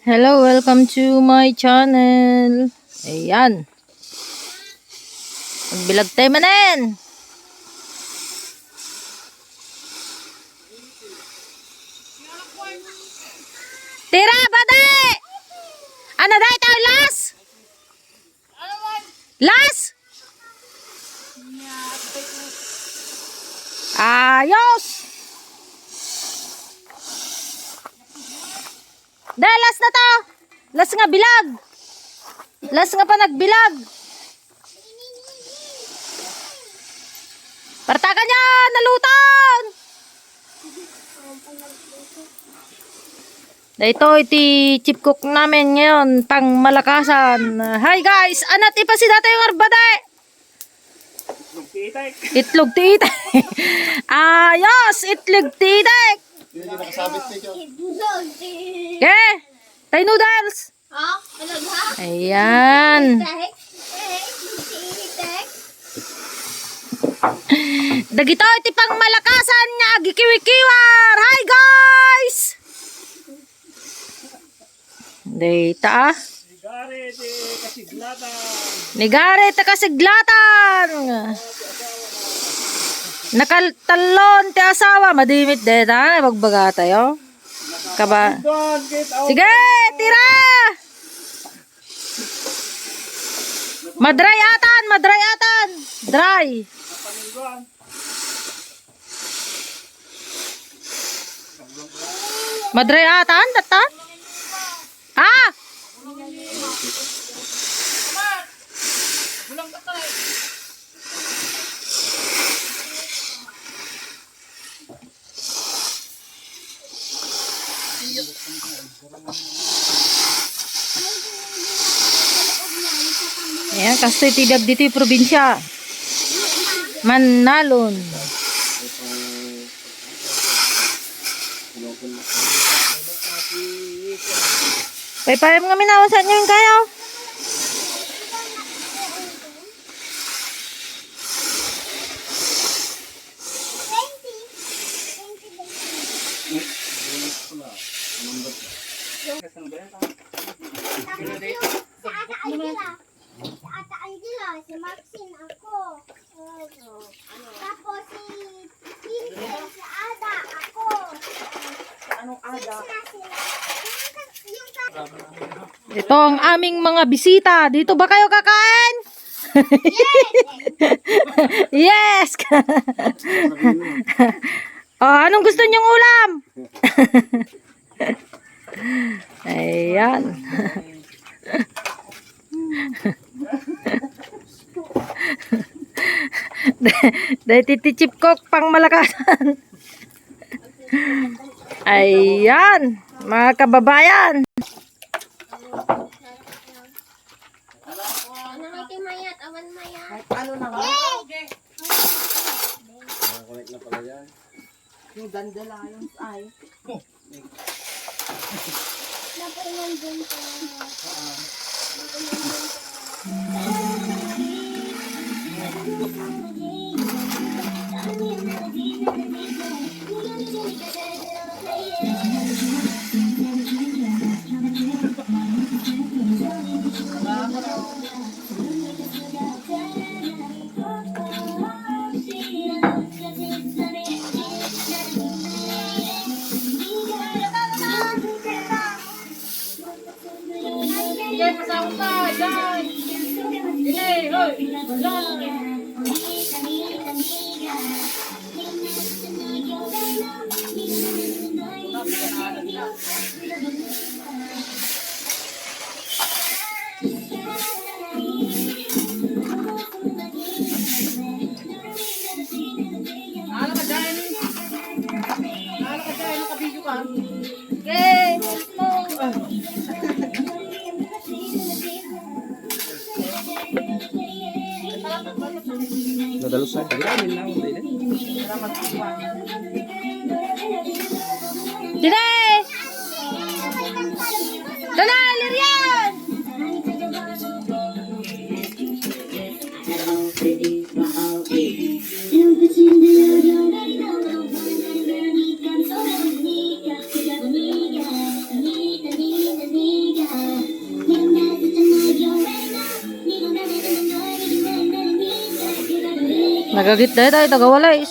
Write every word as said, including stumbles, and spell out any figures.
Hello, welcome to my channel. Ayan. Magbilag tayo manen. Tira, bade! Ano, dahil tayo last? Last? Ayos! Dahil last na to. Last nga bilag. Last nga panagbilag. Partakan niya, nalutan! Daytoy ti chief cook namin ngayon, pang Malakasan. Hi guys! Anat ipasida tayo nga arbada eh! Itlog ti itek. Ayos! Itlog ti itek! Hindi nakasabit ni John. Okay! Thai noodles! Oh, talaga? Ayan. Itek. Itek. Itek. Dagito iti pang Malakasan nga agikiwikiwar. Hi guys! Dayta ah. Ni Gary ti Kasiglatan. Ni Gary ti Kasiglatan. Nakatallon ti asawa, madimit dayta, bagbaga tayo. Kaba. Sige, tira! Madry atan, madry atan. Dry. Madre atan, tatan? Ah! Ayan, kastoy ti biag ditoy probinsya. Manalon. Paypayam nga minawasan niyo yung kayo. Si Ate Angela, si Maxine, ako. Tapos si Pinky, si Ada, ako. Anong Ada? Six na sila. Yung ka-, yung ka- Ito ang aming mga bisita. Dito ba kayo kakain? Yes! Yes! Oh, anong gusto niyong ulam? Ayan. Dahil ti chief cook pang Malakasan. Ayan, mga kababayan. Ano nga iti mayat? Awan mayat. Kahit ano na nga. Nakakonect na pala yan. Yung dandelions ay. Napunan din ko. Ala ka dyan. Ala ka dyan, nakabidyo ka. Okay, let's go. Nadalos na. Dire! Dana, Lirian! Nagagit dayta, taga Walay.